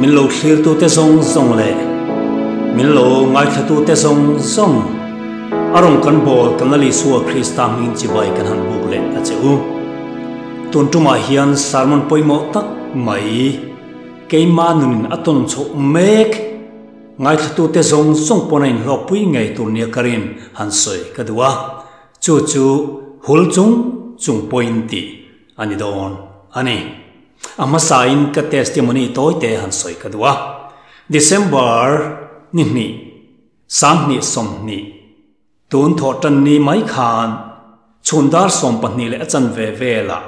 Min lo thlirtute zawng zawng leh min lo ngaithlatute zawng zawng a rawn kan bawl kan Lal Isua Krista hmingin chibai kan han buk leh a che u. Tun tumah hian sermon pawimawh tak mai keima nunin a tawn chhoh mek ngaithlatute zawng zawng pawn a inhlawkpui ngei tur nia ka rin han sawi ka duh a, chu chu hul chung chung pawhin tih a ni dawn a ni. A hmasain ka testimony tawite han sawi ka duh a. December ni hnih, 20 20, tun thawh tan ni mai khan chhun dar 12 leh a chanve velah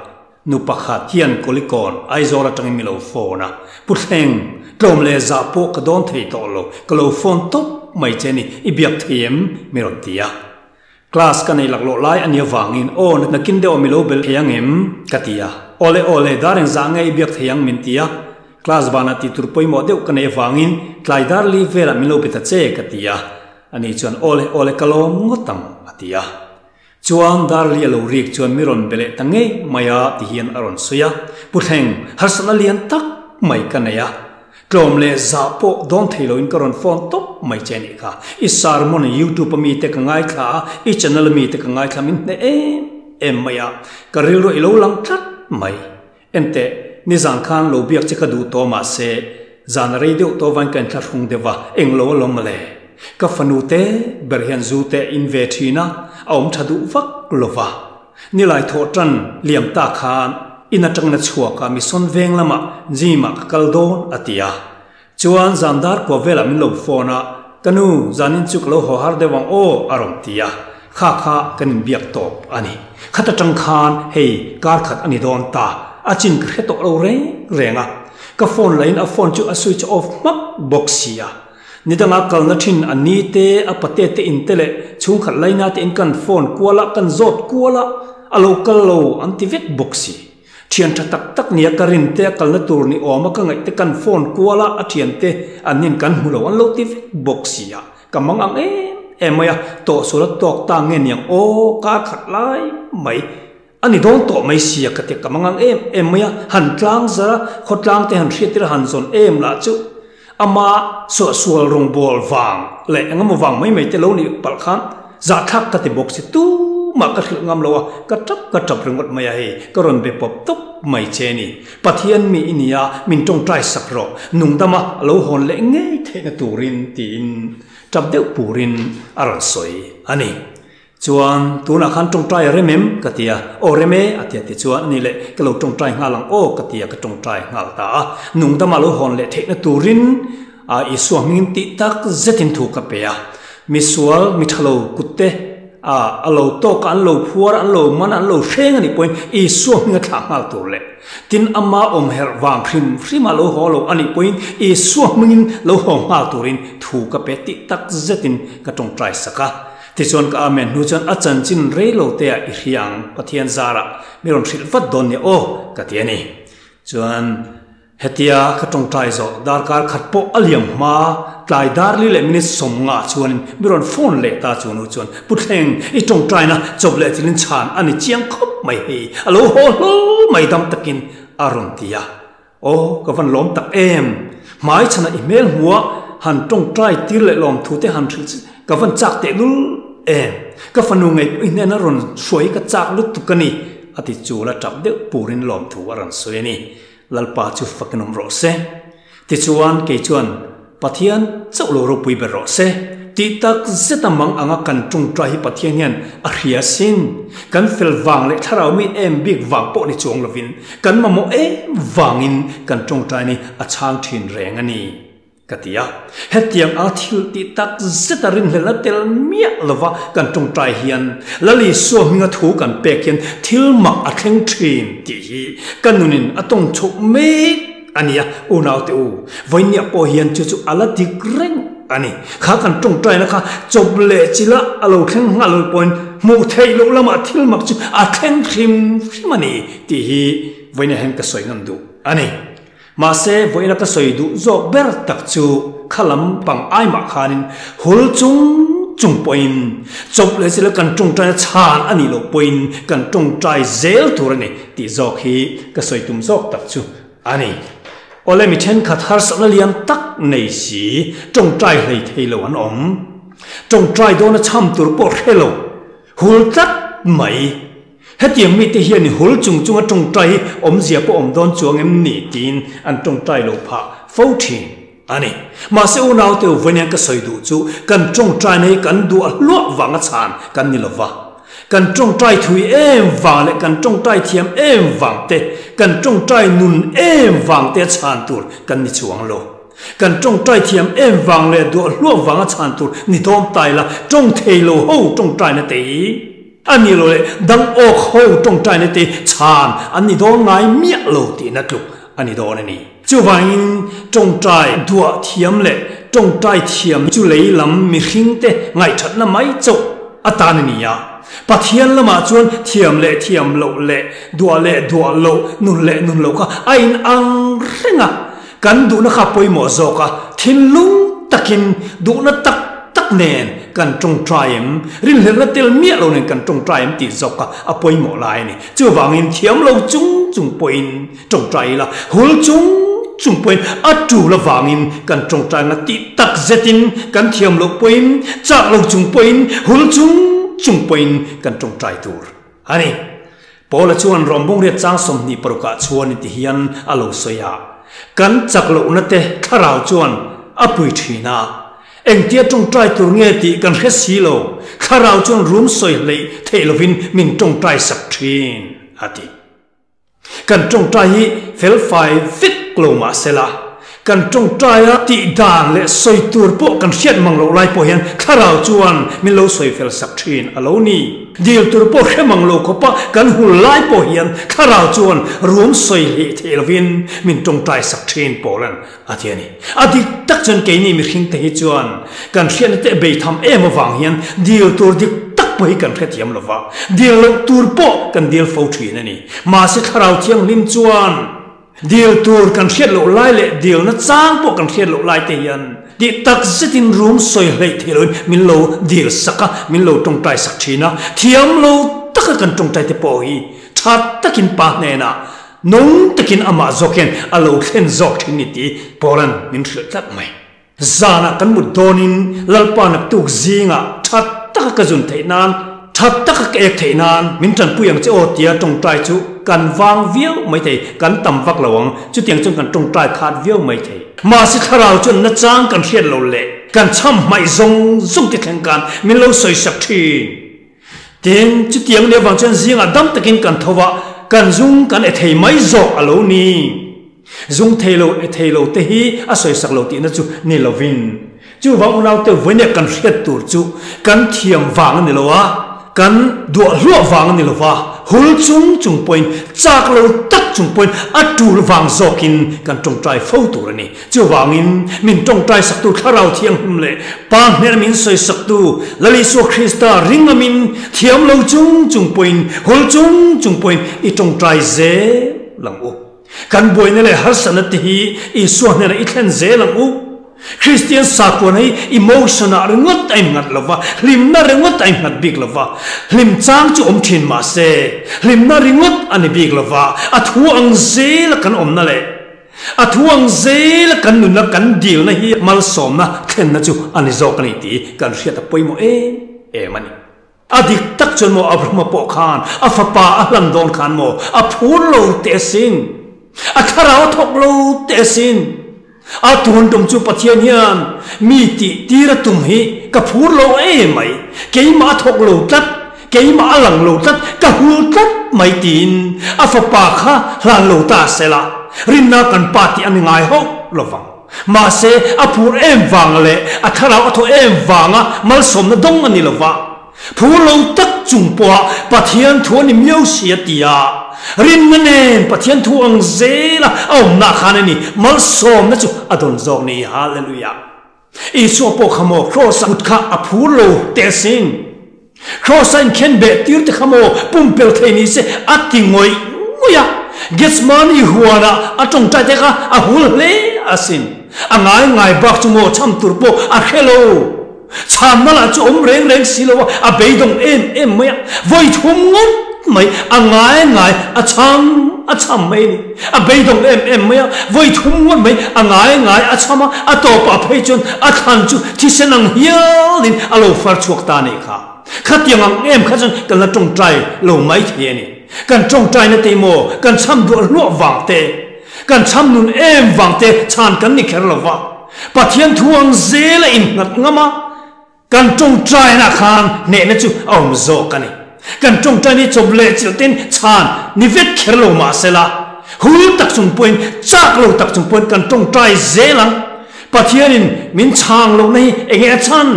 nu pakhat hian Kulikawn, Aizawl atangin mi lo phone a, Pu Thleng, tlawm leh zah pawh ka dawn thei tawh lo, ka lo phone tawp mai che ni, i biak thei em? mi rawn ti a. Class ka nei laklawh lai a nih avangin aw nakin deuh a mi lo bel thei ang em? ka ti a. Awle awle, dar engzah nge i biak thei ang min ti a. Class banah tih tur pawimawh deuh ka neih avangin tlai dar li velah min lo be ta che ka ti a. Ani chuan awle awle ka lawm ngawt ang a ti a. Chuan dar li a lo rik chuan mi rawn be leh ta ngei mai a ti hian a rawn sawi a. Pu Thleng, harsatna lian tak mai ka nei a. Tlawm leh zah pawh dawn thei loin ka rawn phone tawp mai che nih kha. I sermon youtube a mite ka ngaithla a, i channel a mite ka ngaithla min hneh em em mai a, ka rilru i lo lang tlat mai. Enteh, nizan khan lo biak che ka duh tawh mahse, zan a rei deuh tawh vain ka inthlahrung deuh a, englo a lawm le. Ka fanu te ber hian zu te in ve thin a, a awm tha duh vak lova. Nilai thawh tan liam ta khan in atangin a chhuak a, Mission veng lamah gym ah ka kal dawn a ti a. Chuan zan dar kua velah min lo phone a, Ka nu, zanin chu ka lo haw har deuh ang aw a rawn ti a. Kha kha kan inbiak tawp a ni. Khat atang khan hei kar khat a ni dawn ta, a chin ka hre tawh lo reng reng a. Ka phone lahin a phone chu a switch off hmak bawk si a. Ni danga kalna thin a ni te, a pate te in te leh chhungkhat laina te in kan phone kual a, kan zawt kual a, a lo kal lo an ti vek bawk si. Thian tha tak tak nia ka rin te a kalna tur ni awm a ka ngaih te kan phone kual a, a thian te an nin kan hmu lo an lo ti vek bawk si a, ka mang ang em em mai a, tawhsual a tawk ta nge niang aw kar khat lai mai. A ni dawn tawh mai sia ka ti ka mangang em em mai a, han tlang zar a, khawtlang te han hriat tir a han zawn em lah chu ama suahsual rawngbâwl vang leh eng emaw vang mai mai te lo nih palh khan zahthlak ka ti bawk si tumah ka hrilh ngam lo a, ka tap ka tap ringawt mai a hei ka rawn be pawp tawp mai che ni. Pathian mi i nia min tawngtai sak rawh, nungdama a lo hawn leh ngei theihna turin tiin tap deuh purin a rawn sawi a ni. Chuan, tunah khan tawngtai a rem em? ka ti a. Aw rem e, a ti a ti chuan, ani leh ka lo tawngtai nghal ang aw, ka ti a, ka tawngtai nghal ta a. Nungdama lo hawn leh theihna turin a Isua hmingin tih tak zetin thu ka pe a. Misual, mi tha lo kutte a a lo tawk a, an lo phuar a, an lo man a, an lo hreng a nih pawhin Isua hminga thlah nghal tur leh tin ama awm herh vang hrim hrima lo haw lo a nih pawhin Isua hmingin lo haw nghal turin thu ka pe tih tak zetin ka tawngtai sak a. Tichuan ka Amen hnu chuan a chanchin rei lo te ah i hria ang, Pathian zarah mi rawn hrilh vat dawn nia aw ka ti a ni. Chuan hetia ka tawngtai zawh darkar khat pawh a liam hma tlai dar li leh minute 50 chuanin mi rawn phone leh ta chu nu chuan Pu Thleng i tawngtaina chawp leh thilin chhan a ni chiang khawp mai hei a lo haw hlawl mai dam takin a rawn ti a. Aw, ka van lawm tak em! Hmai chhanah i hmel hmuah han tawngtai tir leh lawm thu te han hrilh ka van chak teh lul em! Ka fanu ngei pawh i hnena rawn hruai ka chak lutuk a ni, a ti chul a tap deuh purin lawm thu a rawn sawi a ni. Lalpa chu fakin awm rawh se. Tichuan, kei chuan Pathian chauh lo ropui ber rawh se. Tih tak zet a mang anga kan tawngtai hi Pathian hian a hria sin. Kan fel vang leh thlarau mi em bik vang pawh ni chuang lovin kan mamawh em vangin kan tawngtai ni a chhang thin reng a ni, ka ti a. Hetiang anga thil tih tak zeta rinhlelhna tel miah lova kan tawngtai hian Lal Isua hminga thu kan pek hian thil mak a thleng thin tih hi ka nunin a tawng chhoh mek A nia, unaute u, vawinia pawh hian chu chu a la dik reng a ni. Kha kan tawngtaina kha chawp leh chila a lo thleng nghal lo pawhin hmuh theih loh lamah thil mak chu a thleng hrim hrim a ni tih hi vawinia hian ka sawi ngam duh a ni. Mahse, vawiina ka sawi duh zawk ber tak chu kha lam pang ai mah khanin hul chung chung pawhin chawp leh chila kan tawngtaina chhan a nih loh pawhin kan tawngtai zel tur a ni tih zawk hi ka sawi tum zawk tak chu a ni. Awle mi thenkhat harsatna lian tak nei si tawngtai hlei thei lo an awm. Tawngtai dawna chham tur pawh hre lo, hul tlat mai. Hetiang mite hian i hul chung chunga tawngtai hi awmzia pawh awm dawn chuang em ni tiin an tawngtai lo phah fo thin a ni. Mahse unaute u vawiin hian ka sawi duh chu kan tawngtaina hi kan duah hluah vanga chhan kan ni lova. Kan tawngtai thui em vang leh kan tawngtai thiam em vang te, kan tawngtai nun em vang te a chhan tur kan ni chuang lo. Kan tawngtai thiam em vang leh duah hluah vanga chhan tur ni dawm tai la, tawng thei lo ho tawngtaina te hi a ni lo leh dang awk ho tawngtaina te chhan an ni dawn ngai miah lo tihna tluk a ni dawn a ni. Chuvangin tawngtai duah thiam leh tawngtai thiam chu lei lam mihringte ngaihthatna mai chauh atan a ni a. Pathian lamah chuan thiam leh thiam loh leh duah leh duah loh, nun leh nun loh kha a inang reng a. Kan duhna kha pawimawh zawk a, thinlung takin duhna tak tak nen kan tawngtai em? Rinhlelhna tel miah lo nen kan tawngtai em tih zawk kha a pawimawh lai a ni. Chuvangin thiam lo chung chung pawhin tawngtai ila, hul chung chung pawhin a tul avangin kan tawngtai nga tih tak zetin kan thiam loh pawhin, chak lo chung pawhin, hul chung chung pawhin kan tawngtai tur a ni. Paula chuan Rawmbawngriat chang 26 ah chuan ti hian a lo sawi a, Kan chak lohna te thlarau chuan a pui thin a, engtia tawngtai tur nge tih kan hre si lo, thlarau chuan rum sawi hleih theih lovin min tawngtai sak thin, a ti. Kan tawngtai hi felfai vek lo mah sela, Kan tawngtaia tih dan leh sawi tur pawh kan hriat mang loh lai pawh hian thlarau chuan min lo sawi fel sak thin a lo ni. Dil tur pawh hre mang lo khawpa kan hul lai pawh hian thlarau chuan ruam sawi hlih theih lovin min tawngtai sak thin Paulan a ti a ni. A dik tak chuan keini mihringte hi chuan kan hriatna te beitham em avang hian dil tur dik tak pawh hi kan hrethiam lova, dil loh tur pawh kan dil fo thin a ni. Mahse thlarau thianghlim chuan. Dil tur kan hriat loh lai leh dilna chang pawh kan hriat loh lai te hian tih tak zetin rum sawi hleih theih loin min lo dil sak a, min lo tawngtai sak thin a. Thiam lo taka kan tawngtai te pawh hi tha takin Pa hnenah nung takin amah zawk hian a lo thlen zawk thin ni tih Paula'n min hrilh tlat mai. Zanah kan mut dawnin Lalpa naktuk zingah tha taka ka zun theih nan, tha taka ka ek theih nan min tanpui ang che aw tia tawngtai chu kan vang viau mai thei, kan tam vak lo ang, chutiang chuan kan tawngtai khat viau mai thei. Mahse thlarau chuan nachang kan hriat lo leh kan chham hmaih zawng zawng te thleng khan min lo sawisak thin. Tin, chutiang nia vang chuan zingah dam takin kan tho a, kan zung kan e thei mai zawk a lo ni. Zung thei lo e thei lo te hi a sawisak lo tihna chu ni lovin, chuvang unaute vawinia kan hriat tur chu kan thiam vang a ni lo a, kan duah hluah vang a ni lo va, hul chung chung pawhin, chak lo tak chung pawhin a tul vang zawkin kan tawngtai fo tur a ni. Chuvangin min tawngtai saktu Thlarau Thianghlim leh Pa hnena min sawisaktu Lal Isua Krista ringamin thiam lo chung chung pawhin, hul chung chung pawhin i tawngtai zel ang u. Kan buaina leh harsatna te hi Isua hnenah i thlen zel ang u. Kristian sakhuana hi emotion ah ringawt a innghat lo va, hlimna ringawt a innghat bik lo va. Hlim chang chu awm thin mah se, hlimna ringawt a ni bik lo va, a thu ang zela kan awmna leh a thu ang zela kan nunna kan dilna hi malsawmna thlenna chu a ni zawk a ni tih kan hriat a pawimawh em em a ni. A dik tak chuan maw Abrahama pawh khan a fapa a hlan dawn khan maw a phur lo teh asin, a thlarau a thawk lo teh asin. A tun tum chu Pathian hian mi tih tir a tum hi ka phur lo em mai, keimah a thawk lo tlat, keimah a lang lo tlat, ka hul tlat mai tiin a fapa kha hlan lo ta sela rinna kan pa tih a ni ngai hauh lovang. Mahse, a phur em vang leh a thlarau a thaw em vanga malsawmna dawng a ni lo va. Phur lo tak chung pawha Pathian thu a ni miau si a ti a. Rinna nen Pathian thu ang zela a awmna khan a ni malsawmna chu a dawn zawk ni. Hallelujah! Isua pawh kha maw Kraws-a kut kha a phur lo teh asin. Kraws-a inkhen beh tir te kha maw pumpel thei ni se a ti ngawih ngawih a. Gethsemane huanah a tawngtai te kha a hul hle asin. A ngai ngai bak chu maw chham tur pawh a hre lo. Chhanna lah chu awm reng reng si lo a, a beidawng em em mai a. Vawi thum ngawt mai a ngai ngai a chhang. a chham mai a ni. A beidawng em em mai a, vawi thum ngawt mai a ngai ngai a chham a, a tawpah phei chuan a thlan chu thisen ang hialin a lo far chhuak ta a nih kha. Khatiang ang em kha chuan kan la tawngtai lo mai thei a ni. Kan tawngtaina te maw kan chham duah hluah vang te, kan chham nun em vang te chhan kan ni kher lo va. Pathian thu ang zel a innghat ngam a. Kan tawngtaina khan hnehna chu a awm zawk a ni. Kan tawngtaina hi chawp leh chilh ten chhan ni vek kher lo mah sela, hul tak chung pawhin, chak lo tak chung pawhin kan tawngtai zel ang. Pathianin min chhang lohna hi enge a chhan?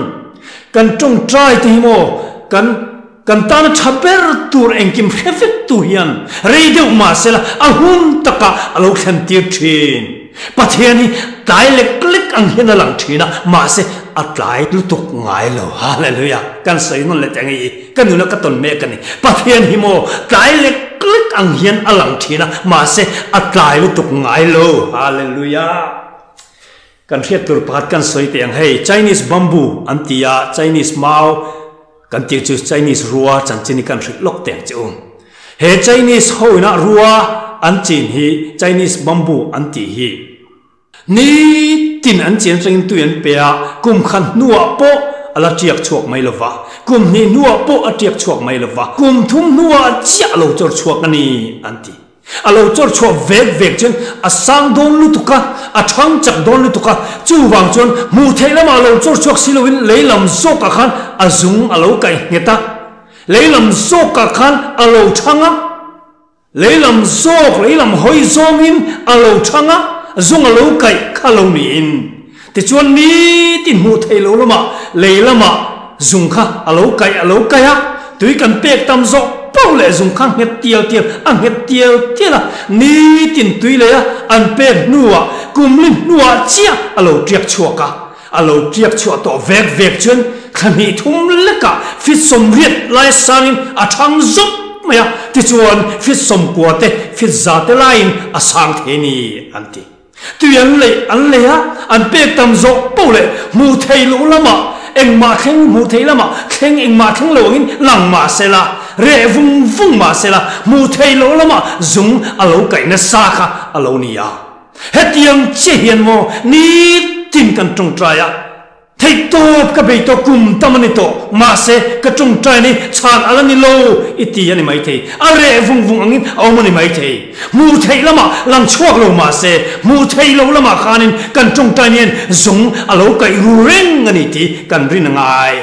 Kan tawngtai te hi maw kan kan tana tha ber tur engkim hre vek tu hian rei deuh mah sela a hun takah a lo thlen tir thin. Pathian hi tlai lek lek ang hian a lang thin a, mahse a tlai lutuk ngai lo. Hallelujah! Kan sawi nawn leh teh ang i, ka nuna ka tawn mek a ni. Pathian hi maw tlai lek lek ang hian a lang thin a, mahse a tlai lutuk ngai lo. Hallelujah! Kan hriat tur pakhat kan sawi teh ang hei, Chinese bamboo an ti a, Chinese mau kan tih chu Chinese rua chanchin hi kan hrilh lawk teh ang che u. He Chinese ho ina rua an chin hi Chinese bamboo an tih hi nitin an chin atangin tui an pe a, kum khat hnuah pawh a la tiak chhuak mai lova, kum hnih hnuah pawh a tiak chhuak mai lova, kum thum hnuah chiah a lo chawr chhuak a ni an ti. A lo chawr chhuah vek vek chuan a sang dawn lutuk a, a thang chak dawn lutuk a, chuvang chuan hmuh theih lamah a lo chawr chhuak si loin lei lam zawkah khan a zung a lo kaih nghet a, lei lam zawkah khan a lo thang a, lei lam zawk lei lam hawi zawngin a lo thang a, zung a lo kaih kha lo niin. Tichuan nitin hmuh theih loh lamah lei lamah zung kha a lo kaih a lo kaih a, tui kan pek tam zawh poh leh zung kha nghet tial tial a nghet tial tial a, nitin tui lei a an pek hnuah kumli hnuah chiah a lo tiak chhuak a, a lo tiak chhuah tawh vek vek chuan thla hnih thum lekah fit sawmriat lai sangin a thang zawk mai a, tichuan fit sawmkua te fit za te laiin a sang thei ni an ti. Tui an leih an lei a, an pek tam zawh poh leh hmuh theih loh lamah engmah thleng hmuh theih lamah thleng engmah thleng lo angin lang mah se la, reh vung vung mah se la, hmuh theih loh lamah zung a lo kaih nasa kha a lo ni a. Hetiang chiah hian maw nitin kan tawngtai a. Theih tawp ka bei tawh kum tam a ni tawh, mahse ka tawngtai ni chhan a la ni lo i ti a ni maithei, a reh vung vung angin a awm a ni maithei. Hmuh theih lamah lang chhuak lo mahse hmuh theih loh lamah khanin kan tawngtai nian zung a lo kaih ru reng a ni tih kan rin a ngai.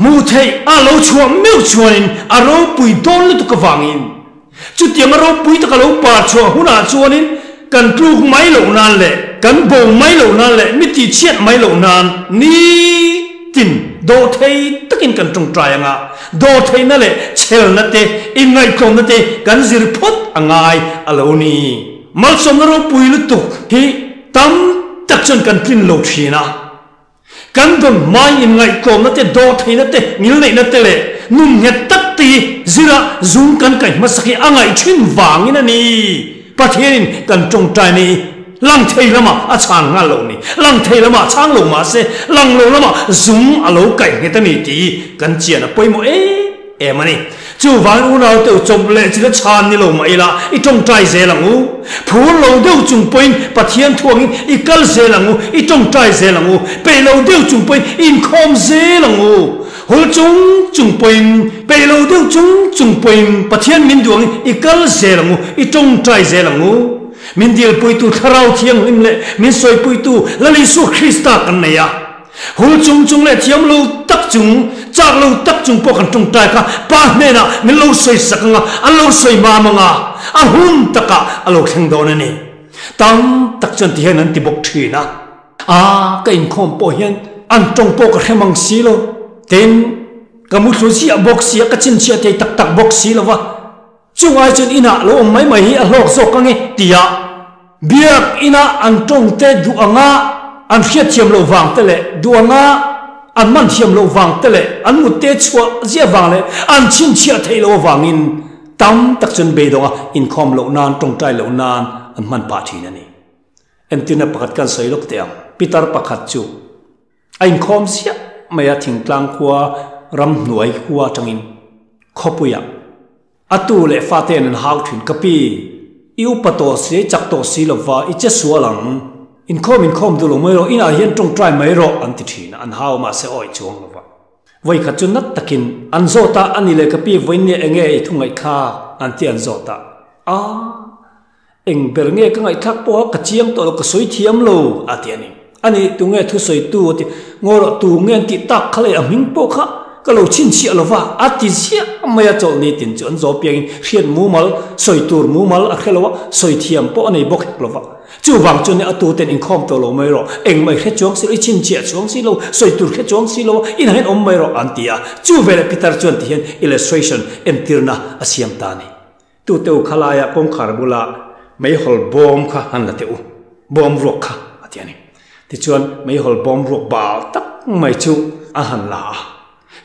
Hmuh theih a lo chhuah meuh chuanin a ropui dawn lutuk avangin Chutiang a ropui taka lo par chhuah hunah chuanin kan tluk mai loh nan leh kan bo mai loh nan leh mi tihchhiat mai loh nan nitin dawhthei takin kan tawngtai ang a, dawhtheihna leh chhelna te, inngaihtlawmna te kan zir phawt a ngai a lo ni. Malsawmna ropui lutuk hi tam tak chuan kan tlin lo thin a. Kan dawn hmai inngaihtlawmna te, dawhtheihna te, ngilneihna te leh nun nghet tak te hi zira zung kan kaih hmasak hi a ngaih thin vangin a ni. Pathianin kan tawngtaina hi lang thei lamah a chhang nghal lo ni. Lang thei lamah chhang lo mahse lang lo lamah zung a lo kaih nghet a ni tih hi kan chian a pawimawh em em a ni. Chuvangin unau teuh chawp leh chil a chhan ni lo mah ila, i tawngtai zel ang u. Phur lo deuh chung pawhin Pathian thuangin i kal zel ang u, i tawngtai zel ang u. Peih lo deuh chung pawhin i inkhawm zel ang u. Hul chung chung pawhin, peih lo deuh chung chung pawhin Pathian min duh angin i kal zel ang u, i tawngtai zel ang u. Min dilpuitu Thlarau Thianghlim leh min sawipuitu Lal Isua Krista kan nei a. Hul chung chung leh thiam lo tak chung, chak lo tak chung pawh kan tawngtai kha Pa hnenah min lo sawi sak anga, an lo sawi mam anga, a hun takah a lo thleng dawn a ni. Tam tak chuan ti hian an ti bawk thin a. A, ka inkhawm pawh hian an tawng pawh ka hre mang si lo. Tin, ka muthlu ziah bawk si a, ka chhinchhiah thei tak tak bawk si lo va. Chungai chuan inah lo awm mai mai hi a hlawk zawk ang e tia biak ina an tawngte duh anga an hriatthiam loh vang te leh duh anga an man thiam loh vang te leh an mutte chhuah ziah vang leh an chhinchhiah theih loh avangin tam tak chuan beidawng a inkhawm loh nan tawngtai loh nan an hman pah thin a ni. Entirna pakhat kan sawi lawk teh ang. Pitar pakhat chu A inkhawm ziah mai a, thingtlang khua ramhnuai khua atangin khawpuiah a tu leh fate an hau thin. Ka pi, I upa tawh si, i chak tawh si lova, i che sual ang. Inkhawm inkhawm duh lo mai rawh, inah hian tawngtai mai rawh, an ti thin a, an hau mahse awi chuang lova. Vawikhat chu nat takin an zawt a, ani leh ka pi vawiin nia enge i thu ngaihthlak? an ti an zawt a. A, eng ber nge ka ngaihthlak pawh a, ka chiang tawh lo, ka sawi thiam lo, a ti a ni. Ani, tunge thusawitu? a ti. Ngaw rawh, tu nge an tih tak kha leh a hming pawh kha ka lo chhinchhiah lo va, a ti ziah mai a, chawlhni tin chu an zawh piangin hriat mumal, sawi tur mumal a hre lo a, sawi thiam pawh a nei bawk hek lo va. Chuvang chuan a tuten inkhawm tawh lo mai rawh, engmah i hre chuang si lo, i chhinchhiah chuang si lo, sawi tur hre chuang si lo, inah hian awm mai rawh an ti a. Chu veleh Peter chuan ti hian illustration, entirna, a siam ta a ni. Tute u khalaia kawngkhar bula meihawl bawm kha han la teh u, bawm ruak kha a ti a ni. Tichuan meihawl bawm ruak bal tak mai chu a han la a.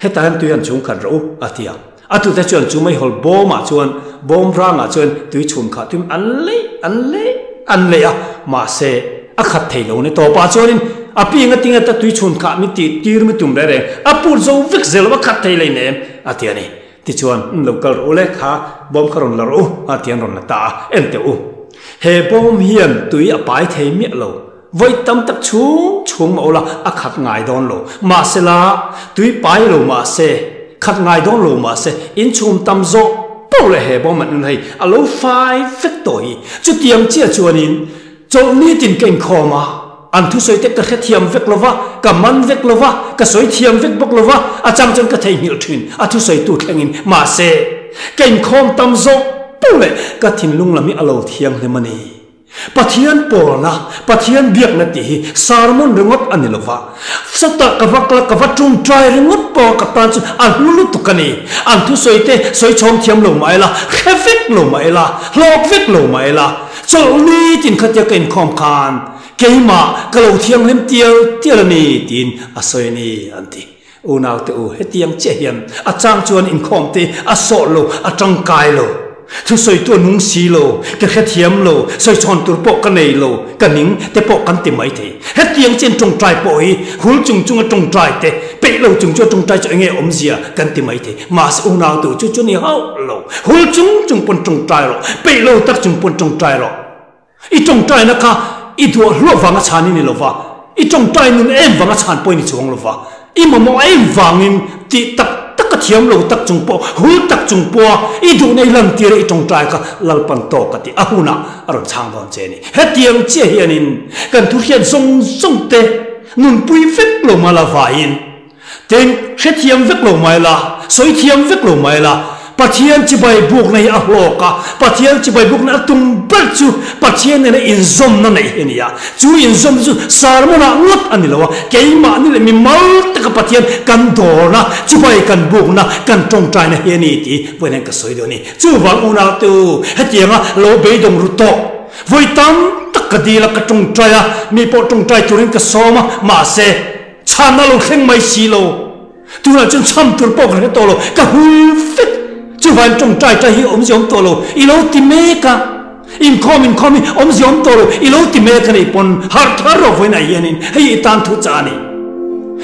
Hetah hian tui han chhung khat rawh u, a ti a. A tute chuan chu meihawl bawmah chuan, bawm rangah chuan tui chhun khah tuim an leih, an leih, an leih a, mahse, a khat thei lo ni. Tawpah chuanin a pi nga tinge ta tui chhun khah mi tih tir mi tum reng reng, a put zo vek zel lo, a khat thei lei nem, a ti a ni. Tichuan, Lo kal rawh u le, kha bawm kha rawn la rawh u, a ti an rawn la ta a, en teh u. He bawm hian tui a pai thei miah lo. Vawi tam tak chhung chhung mah ula a khat ngai dawn lo. Mahsela, tui pai lo mahse, khat ngai dawn lo mahse, inchhum tam zawh poh leh he bawm an un hei a lo fai vek tawh hi. Chutiang chiah chuanin chawlhni tin ka inkhawm a, an thusawi te ka hrethiam vek lo va, ka man vek lo va, ka sawi thiam vek bawk lo va, a chang chuan ka theihnghilh thin a thusawitu thlengin. Mahse, ka inkhawm tam zawh poh leh ka thinlung lam hi a lo thianghlim a ni. Pathian pawlna, Pathian biakna tih hi sermon ringawt a ni lo va, sawtah ka va kal a, ka va tawngtai ringawt pawh a ka tan chu a hlu lutuk a ni. An thusawi te sawi chhawm thiam lo mah ila, hre vek lo mah ila, hlawk vek lo mah ila, chawlhni tin khatia ka inkhawm khan keimah ka lo thianghlim tial tial a ni tiin a sawi a ni an ti. Unaute u, hetiang chiah hian a chang chuan inkhawm te a sawh lo, a tangkai lo. Thusawitu a nung si lo, ka hrethiam lo, sawichhawn tur pawh ka nei lo, ka ning te pawh kan ti mai thei. Hetiang chian tawngtai pawh hi hul chung chunga tawngtai te, peih lo chung chunga tawngtai chu enge awmzia kan ti mai thei. Mahse unaute u, chu chu ni hauh lo. Hul chung chung pawn tawngtai rawh, peih lo tak chung pawn tawngtai rawh. I tawngtaina kha i duah hluah vanga chhan i ni lova, i tawngtai nun em vanga chhan pawh i ni chuang lova, i mamawh em vangin tih tak tak a thiam lo tak chung pawh, hul tak chung pawha i duhna i lantir a i tawngtai kha Lalpan tawk a tih a hunah a rawn chhang dawn che a ni. Hetiang chiah hianin kan thuhriat zawng zawng te nunpui vek lo mah la vaiin, Tin, hrethiam vek lo mai la, sawi thiam vek lo mai la, Pathian chibai bukna hi a hlawk a, Pathian chibai bukna a tum ber chu Pathian nena inzawmna neih hi a ni a. Chu inzawmna chu sermon-ah ngawt a ni lo a, keimahni leh mimal taka Pathian kan dawrna, chibai kan bukna, kan tawngtaina hi a ni tih vawiin hian ka sawi duh a ni. Chuvang unaute u, hetianga lo beidawng ru tawh, vawi tam tak ka dil a, ka tawngtai a, mi pawh tawngtai turin ka sawm a, mahse, Chhan a lo thleng mai si lo. Tunah chuan chham tur pawh ka hre tawh lo, ka hul vek. Chuvain tawngtai tai hi awmzia awm tawh lo, i lo ti mek a. Inkhawm inkhawm hi awmzia awm tawh lo, i lo ti mek a nih pawn harh thar rawh vawiinah hianin hei i tan thu chah a ni.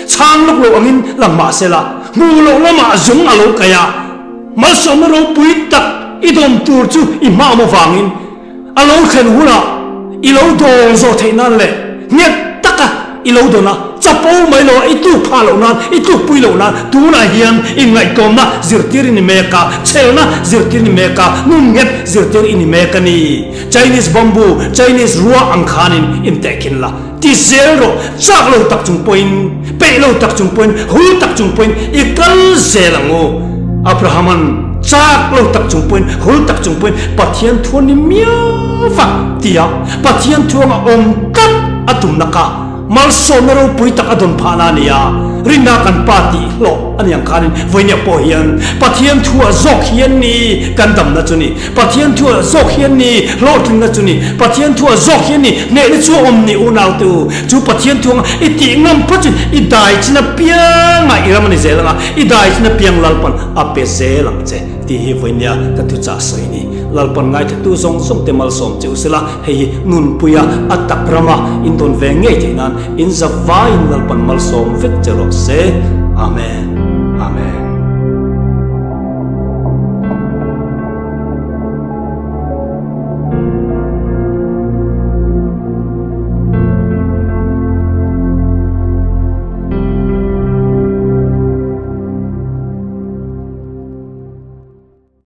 Chhang lawk lo angin lang mah se la, hmuh loh lamah zung a lo kaih a, malsawmna ropui tak i dawm tur chu i hma awm avangin, A lo thlen hunah i lo dawn zawh theih nan leh nghet taka i lo dawn a, chapo mai lo a i tluk phah loh nan, i tlukpui loh nan tunah hian inngaihtlawmna zirtir i ni mek a, chhelna zirtir i ni mek a, nun nghet zirtir i ni mek a ni. Chinese bamboo, Chinese rua ang khanin intehkhin la, ti zel rawh, chak lo tak chung pawhin, peih lo tak chung pawhin, hul tak chung pawhin i kal zel ang u. Abraham-a'n chak lo tak chung pawhin, hul tak chung pawhin Pathian thu a ni miau va tia Pathian thu anga awm tlat a tumna kha malsawmna ropui tak a dawn phahna a ni a, rinna kan pa tih hlawh a ni ang khanin vawinia pawh hian Pathian thu ah zawk hian ni kan damna chu ni, Pathian thu ah zawk hian ni hlawhtlinna chu ni, Pathian thu ah zawk hian ni hnehna chu a awm ni unaute u, chu Pathian thu anga i tih ngam phawt chuan i dai chin apiangah i ram a ni zel anga i dai chin apiang Lalpan a pe zel ang che tih hi vawinia ka thuchah sawi ni. Lalpan ngaithatu zawng zawng te malsawm che u sela, hei hi nunpuia a tak rama in dawn ve ngei theih nan in zavaiin Lalpan malsawm vek che rawh se. Amen.